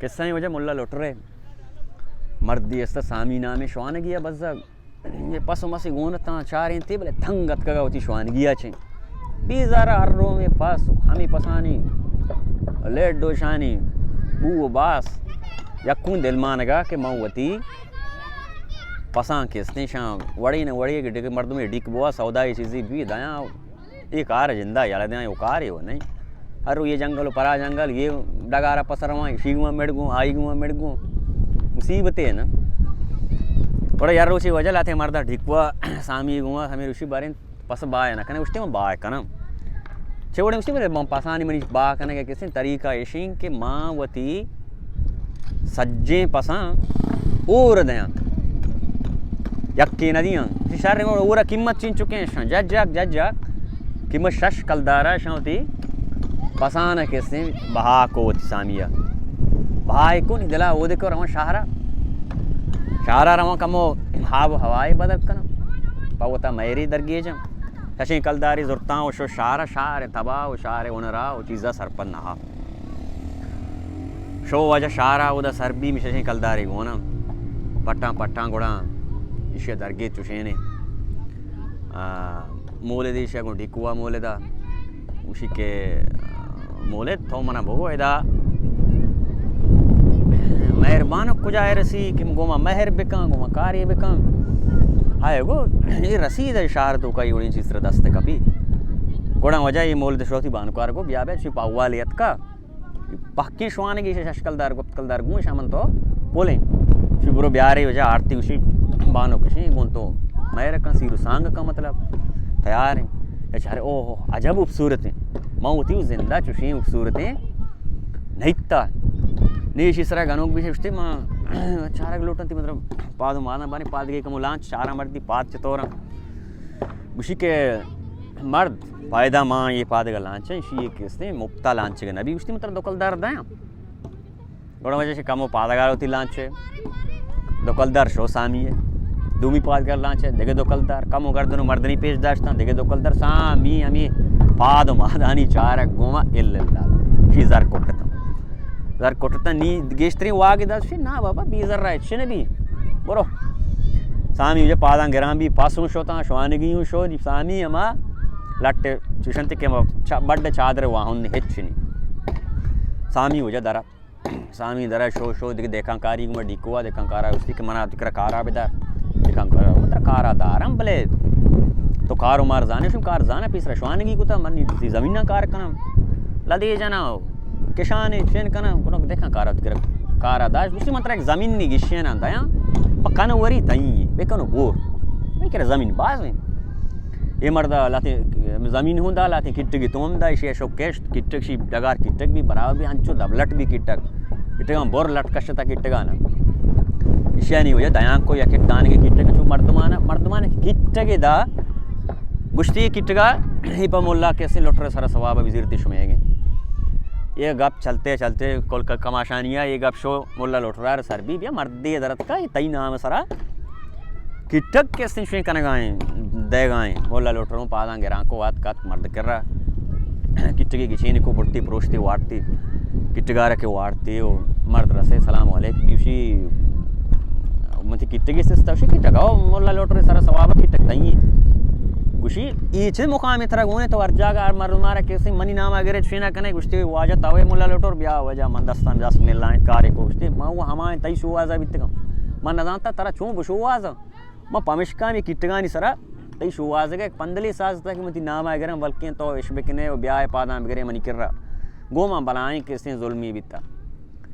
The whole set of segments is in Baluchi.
قصہ ایں واجہ ملا لوٹرے۔ مردے است سامی نامیں، شوانگی ءَ بزگ۔ اے پس ءُ مس گون اتاں، چارینتی بلے تنگ اتکگ ءَ وتی شوانگی ءَ چہ۔ بیزار ءَ ہر رومے پس، ہمے پسانی لیٹ دوشانی بو ءُ باس یکون دلمانگ ءَ کہ من وتی پساں کستیں شاں وڑے نہ وڑے کہ ڈیک مردمے ڈیک بوا سودائے چیزے بی دیاں۔ اے کار جندا یلہ دیاں، او کارے و نہیں۔ ہر رو اے جنگل و پرا جنگل، اے ڈگارا پس رواں، اشی گوما مڑ گوں، آئی گوما مڑ گوں۔ مصیبتے نا۔ گڑا یار روچے واجہ لاتے مردا ڈھکوا سامی گوما، ہمیں روشی باریں پس بائے نہ کنے، گوشتے من بائے کنم۔ چے وڑے گوشتے بلے من پسانی منی با کنگے کسیں طریقہ ایشیں کہ ما وتی سجیں پساں اور دیاں، یکے نہ دیاں۔ شر اور قیمت چین چکیں شاں، جج جاک، جج جاک، قیمت شش کلدارا شاں وتی پسان کسیں بہا کو وتی سامیا۔ بہا کو نی دلا او دے کو روان شہرا۔ شہرا روان کمو ہاب و ہوائے بدل کناں۔ پا وتا میری درگیجاں۔ ششیں کلداری زرتاں و شو شہرا، شہر تباہ و شہر ہنرا و چیزا سرپد نہ ہا۔ شو واجہ شہرا اودا سر بی، مششیں کلدارے گوناں، پٹاں پٹاں گڑا ایشی درگیت چوشینے۔ آ، مولد ایشی گوں ڈیکوا مولدا، گوشی کہ، آ، مولد تو منا بگو ادا مہربان کجا ہے رسی کہ گوما مہر بکن، گوما کاری بکن۔ ہائے گو، اے رسید شہر تو کئی اڑیں چیز تر دست کپی۔ گڑا واجہ اے مولد شوتی بانکار کو بیا بیا چی پاوالی اتکا۔ پہکیں شوانگی شش کلدار گپت کلدار گوں شامن تو پولیں۔ شی برو بیارے وجہ آرتی گوشی بانو کشیں گوں تو مہر کن سیر و سانگ کن مطلب تیار ہیں۔ اچھا، ارے اوہ، عجب خوبصورت ہیں۔ ما ہوتی ہوں زندہ چوشیں خوبصورت ہیں۔ نہیں تا۔ نیشی سرا گنوک بھی شفتے ما چارگ لوٹن تی مطلب پادو مادن بانی پادگے کمو لانچ چارا مردی پاد چطورا۔ گوشی کہ مرد، پائدہ ما یہ پادگا لانچ ہیں، شی ایک کستے مپتا لانچ گا نبی۔ گوشتی مطلب دو کلدار دایاں۔ گڑا وجہ سے کمو پادگار ہوتی لانچ ہے۔ دو کلدار شو سامی ہے۔ دومی پادگار لانچ ہے، دیگه دو کلدار۔ کمو گردن و مردنی پیش داشتن، دیگه دو کلدار سامی ہمی پاد و مادانی چارک گوما الا اللہ۔ شی زر کٹتا۔ زر کٹتا نی گیشتریں واگے داشت، نا بابا، بی زر را ہچ نبی۔ برو۔ سامی وجہ پاداں گران بی، پاسوں شوتاں، شوانگی ہوں شو، نی سامی ہما لٹ چوشنت کہ ہما چا-، بڈ چادر واہن ہچ نی۔ سامی وجہ درا۔ سامی درا شو، شو، دیگه دیکھان کاری گما ڈیکوا، دیکھان کارا استی کہ منا دکرا کارا بدار۔ دیکھان کارا، مطلب کارا دارم، بلے تو کارو مار زانے، شو کار زانا، پیسرا شوانگی کتا، من نی زمیناں کار کنم۔ لدے جنا۔ کشانے چین کناں، کناں دیکھاں کارا تو کرا کارا داشت۔ گوشتی من ترا یک زمین نی گشیناں دیاں، پہ کن وری تئی بکن و بور۔ اے کرا زمین باز ہیں۔ اے مردا لاتے زمین ہوں دا، لاتے کٹگی تو ہم دا، اشی شو کشت، کٹگ شی ڈگار کٹگ بھی برابر بھی، ہنچو دبلٹ بھی کٹگ۔ کٹگاں بور لٹ کشتا کٹگانا۔ اشیانی وجہ دیاں کو یک یک دانگے کٹگ چو مردمانا، مردمانا کٹگ دا۔ گوشتی کٹگا، اے پہ مولا کسے لوٹر سر ثواب بزیرتی شمیگیں۔ اے گپ چلتے چلتے کل ک-، کماشانی ء اے گپ شو مولا لوٹرار سر بی بیا مردے درت کا، اے تئی نام سرا کٹگ کسے شویں کنگائیں، دیگائیں۔ مولا لوٹروں پاداں گران کو وات کت مرد کرا۔ کٹگی گچین کو برتی پروشتی وارتی۔ کٹگارا کے وارتی و مرد رسے سلام علیک پیوشی۔ متی کٹگی سستا شی کٹگا مولا لوٹر سر ثواب کٹگ تئی۔ گوشی، اے چه مقام ترا گونے تو ہر جاگہ ہر مردم مارا کسی منی نام اگر چینا کنے، گوشتی واجہ توے مولا لوٹر بیا واجہ من دستان دست ملائیں کارے کو۔ گوشتی ما وہ ہمائیں تئی شوازا بیتگم۔ من نزانتا ترا چون بشوازا۔ ما پمشکا می کٹگانی سرا تئی شوازگا یک پندلی ساز تک متی نام اگرم بلکیں تو اش بکنے و بیائے پادان بگرے منی کرا۔ گو ما بلائیں کسیں ظلمی بیتا۔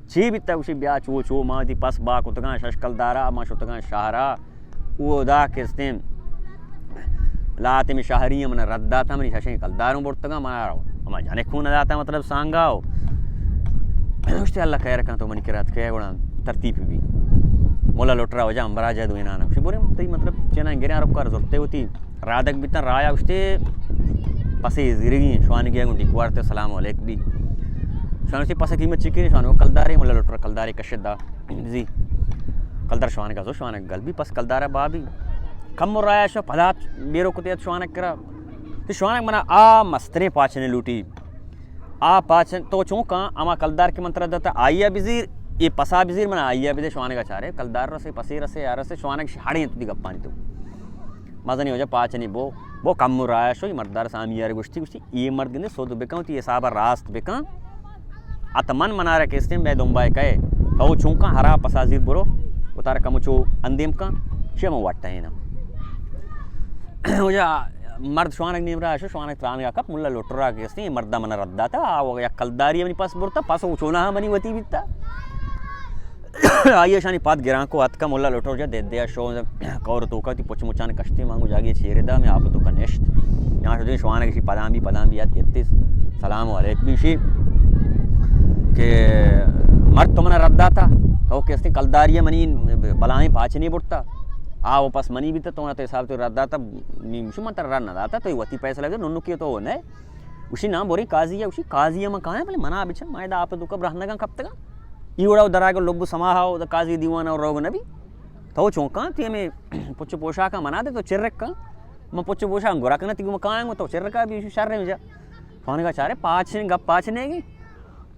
چی بیتا؟ گوشی بیا چو چو ما وتی پس با کتگاں شش کلدارا، ما شتگاں شہرا، اودا کستیں لاتیں شہری من رد داتا، منی ششیں کلداروں برتگاں، منا ہما جنکوں نہ داتا، مطلب سانگا و گوشتی اللہ خیر کن تو منی کرا اتکے گڑا ترتیب بی۔ مولا لوٹرا وجہ امبراجہ دوینانا گوشی برے تئی مطلب چنا گریا رکار زرتے ہوتی۔ رادگ بیتن رایا گوشتے پسے زیرگی شوانگی گوں ڈیکوارتے سلام علیک بی۔ شوان گوشتے پسے قیمت چی کری؟ شوان کلدارے، مولا لوٹر کلدارے کشت دا۔ زی۔ کلدار شوانگا زو، شوانگ گل بی، پس کلدارا با بی۔ کم رایا شو پدا بیرو کتے شوانگ کرا۔ تی شوانگ منا آ مستریں پاچنے لوٹی۔ آ پاچن تو چونکاں ہما کلدار کہ من ترا داتا آئی ء بزیر، اے پسا بزیر، من آئیا بدے، شوانگا چارے، کلدار رسے، پسے رسے، یا رسے، شوانگ شی ہڑیں تو دی گپانی تو۔ مزنی وجہ پاچنی بو، بو کم رایا شو، اے مردار سامی یار گوشتی، گوشتی، اے مرد گندے سود بکن، تی حساب راست بکن۔ اتمن منارا کستیں بے دنبائے کئے۔ تو چونکا ہرا پسا زیر برو، اتارا کمو چو اندیم کن، شے من وٹا ہینا۔ وجہ مرد شوانگ نیم را شو، شوانگ ترانگا کپ، ملا لوٹرا کستیں، مردا من رد داتا، آ وگا یک کلداری منی پس برتا، پس او چونا منی وتی بیتا۔ آئی شانی پاد گران کو اتکا، ملا لوٹر جا دے دیا شو کور توکا تی پچ مچان کشتی مانگو جاگی چیرے دا میں آپ توکا نشت۔ یہاں شدی شوانگ شی پدام بی، پدام بی ات کتیس۔ سلام علیک بی شی کہ مرد تو منا رد داتا، تو کستی کلداری منی بلائیں پاچنی برتا۔ آ واپس منی بیتا، تو منا تو حساب تو رد داتا، نیم شو من تر رد نہ داتا، تو وتی پیسہ لگے ننو کیو تو نے۔ اشی نام بوری قاضی ہے، اشی قاضی ہے من کہاں ہے، بلے منا بچا، میں دا آپ توکا برہنگا کپتگا۔ ای وڑا دراگ لب سماہا و قاضی دیوان و روگ نبی۔ تو چونکاں تی ہمیں پچ پوشاکاں منا دے تو چرک کن۔ من پچ پوشاک گرا کناں تی گو مکاں گو تو چرکا بی شر رہے جا۔ فانگا چارے پاچ گپ پاچ نہیں گی۔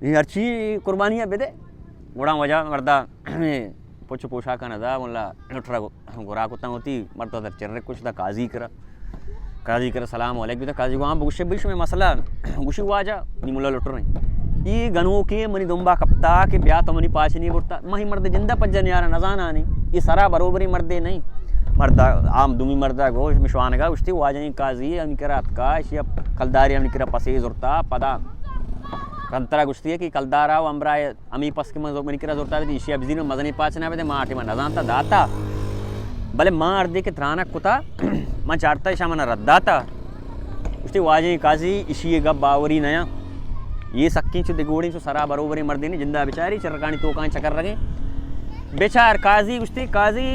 یہ ہرچی قربانی ہے بدے۔ گڑا وجہ مردا پچ پوشاکاں ندا ملا لٹرا گرا کتاں ہوتی، مرد در چرک کچھ دا قاضی کرا۔ قاضی کرا سلام علیک بیتا، قاضی گو ہاں بگوشے بھئی شمے مسئلہ، گوشی واجہ نی ملا لٹر نہیں۔ ای گنوکے منی دنبا کپتا کہ بیا تو منی پاچ نہیں برتا، مہی مرد جندہ پجا نیارا نزانا نہیں، ای سرا بروبری مردے نہیں۔ مردا عام دومی مردا گوش مشوانگا گوشتی واجہ نی قاضی ہم کرا اتکا، اشی کلداری ہم کرا پسے زرتا، پدا کنترا گوشتی کہ کلدارا و امرا ہمے پس کہ من منی کرا زرتا بیتی، ایشی ء بزیر من مزنیں پاچ نہ بیتے، ما آ ٹیم ء نزانتا داتا۔ بلے ما ہردے کہ ترانک کتا، من چارتا ایشاں من رد داتا۔ گوشتی واجہیں قاضی ایشی ء گپ باوری نیاں۔ یہ سکیں چو دگوڑیں چو سرا بروبریں مردینے جندا بچاری چرکانی توکاں چکر رگیں۔ بچار قاضی گوشتی، قاضی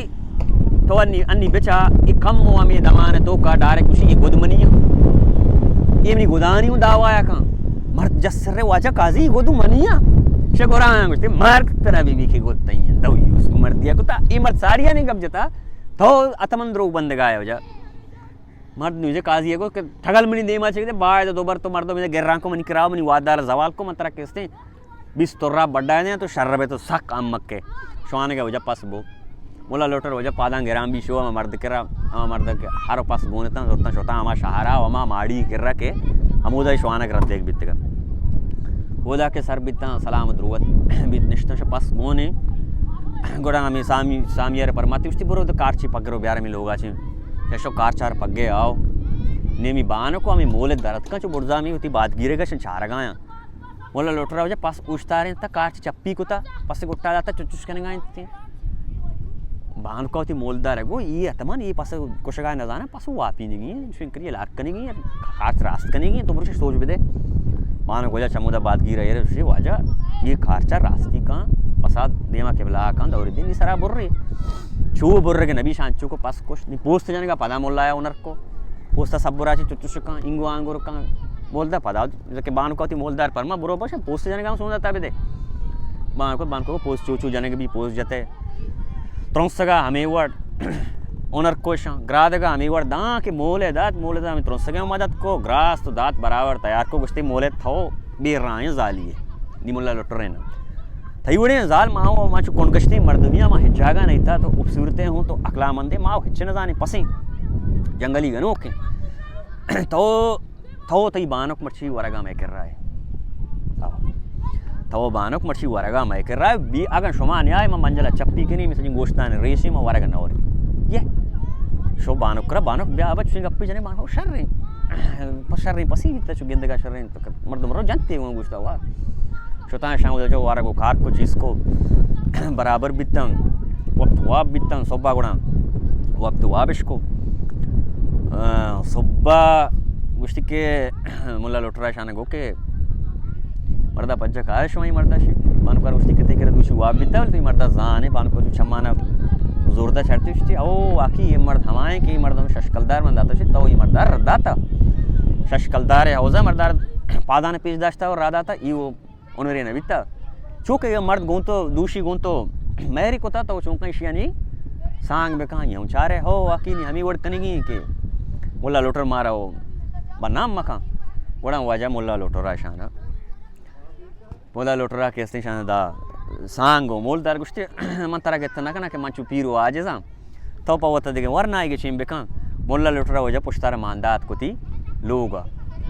تو انی، انی بچا، ای کم و ہمیں دمان توکا ڈائریکٹ گوشی، یہ گد منی ہاں۔ یہ منی گدانی ہوں دعوایا کن۔ مرد جس سر واجہ قاضی گد منی ہاں۔ شگورا گوشتی، مرد ترا بی بی کے گد تئی ہیں۔ دو یوز کو مرد دیا کتا، یہ مرد ساری نے گپ جتا۔ تو اتمن دروگ بندگا ہے وجہ۔ مرد نیوزے قاضی کو کہ ٹھگل منی دیما چکتے، باید دو بر تو مردم گران کو منی کراو منی وادار زوال کو من ترا کستے۔ بیست ترا بڈا دیں تو شر بے تو سک ہم مکے۔ شوانگ ء وجہ پس بو۔ ملا لوٹر وجہ پاداں گران بی شو ہما مرد کرا، ہما مرد کہ ہر پس گونتاں زرتاں شتاں ہما شہرا و ہما ماڑی کرا کہ ہمودا شوانگ رد دیگ بیتگا۔ اودا کہ سر بیتاں سلام و دروت بیت نشتاں شو پس گونے۔ گڑا ہمیں سامی، سامی ار پرماتی اشتی برو تو کارچی پگرو بیار ہمیں لوگا چیں۔ کہ شو کارچار پگے آؤ۔ نیمی بانکو ہمیں مولد درت کن چو برزامی ہوتی بادگیرے گشن چارگایاں۔ مولا لوٹرا وجہ پس اوشتاریں تا کارچ چپی کتا، پس گٹا داتا چچش کنگا انت۔ بانکا وتی مولدار گو، ای اتمان ای پس کشگا نزانا، پس واپی نگی، شنکری لاک کنگی، کارچ راست کنگی، تو برش سوچ بدے۔ بانک وجہ چمودا بادگیر ایر شی واجہ، یہ کارچا راستی کان، پسا دیما قبلہ کان دور دین سرا برے۔ چو برگ نبی شان چو کو پس کش، نی پوست جنگا پدا مولا اونر کو۔ پوستا سبرا چی چچش کان، انگو آنگور کان، مولدار پدا کہ بانکو وتی مولدار پرما برو بش پوست جنگا سوندا تا بدے۔ بانکو، بانکو پوست چو چو جنگ بی پوست جتے۔ ترنسگا ہمیں وڑ ہنر کوشاں، گرادگا ہمیں وڑ داں کہ مولے دات، مولے دات ہمیں ترنسگا مدد کو، گراست و دات برابر تیار کو، گشتے مولے تھو بے رائیں زالی ہے۔ نی ملا لٹرے نا۔ تئی وڑیں زال ما و ما چو کن گشتے مردمی ما ہچ جاگا نہیں تا تو خوبصورتے ہوں تو عقلمندے ما و ہچ نہ زانے پسیں جنگلی گنوکیں۔ تو تو تئی بانک مرچی ورگا مئے کرا ہے۔ تو بانک مرچی ورگا مئے کرا ہے۔ بی اگن شما نیائے، من منجلا چپی کنی، مثل گوشتان ریشی، من ورگا نوری۔ یہ شو بانک کرا، بانک بیا بچ گپی جنے، بانک شر ہیں۔ پس شر ہیں، پسی بیتا چو گندگا شر ہیں، تو مردم رو جنتے ہوں گوشتا ہوا۔ شتاں شام جو ورگ و کار کو چیز کو برابر بیتن، وقت واب بیتن، صبح گڑا وقت وابش کو۔ آ، صبح گوشتی کہ ملا لوٹرا شان گو کہ مردا پجا کار شمائی مردا شی۔ بانکار گوشتی کہ تئی کرا دوشی واب بیتا، ولی تئی مردا زانے، بانکو جو چمانا زوردا چڑتی شتی۔ او، واقعی یہ مرد ہمائیں کہ یہ مردم شش کلدار من داتا شی، تو یہ مردا رد داتا۔ شش کلدار ہے، اوزا مردا پادان پیش داشتا اور را داتا، ای وہ ہنرے نہ بیتا۔ چونکہ یہ مرد گون تو دوشی گون تو مہری کتا تو چونکہ ایشیانی سانگ بکن، یہ چارے ہو واقعی نہیں ہمیں وڑ کنگی کہ ملا لوٹر مارا ہو بدنام مکن۔ گڑا واجہ ملا لوٹر شانا، ملا لوٹرا کہ استیں شان دا سانگ و مولدار گوشتی، من ترا گت نہ کناں کہ من چو پیر و عاجزاں، تو پہ وتا دگہ ورنایگے چین بکن۔ ملا لٹرا وجہ پشتار مان دات کتی لوگا۔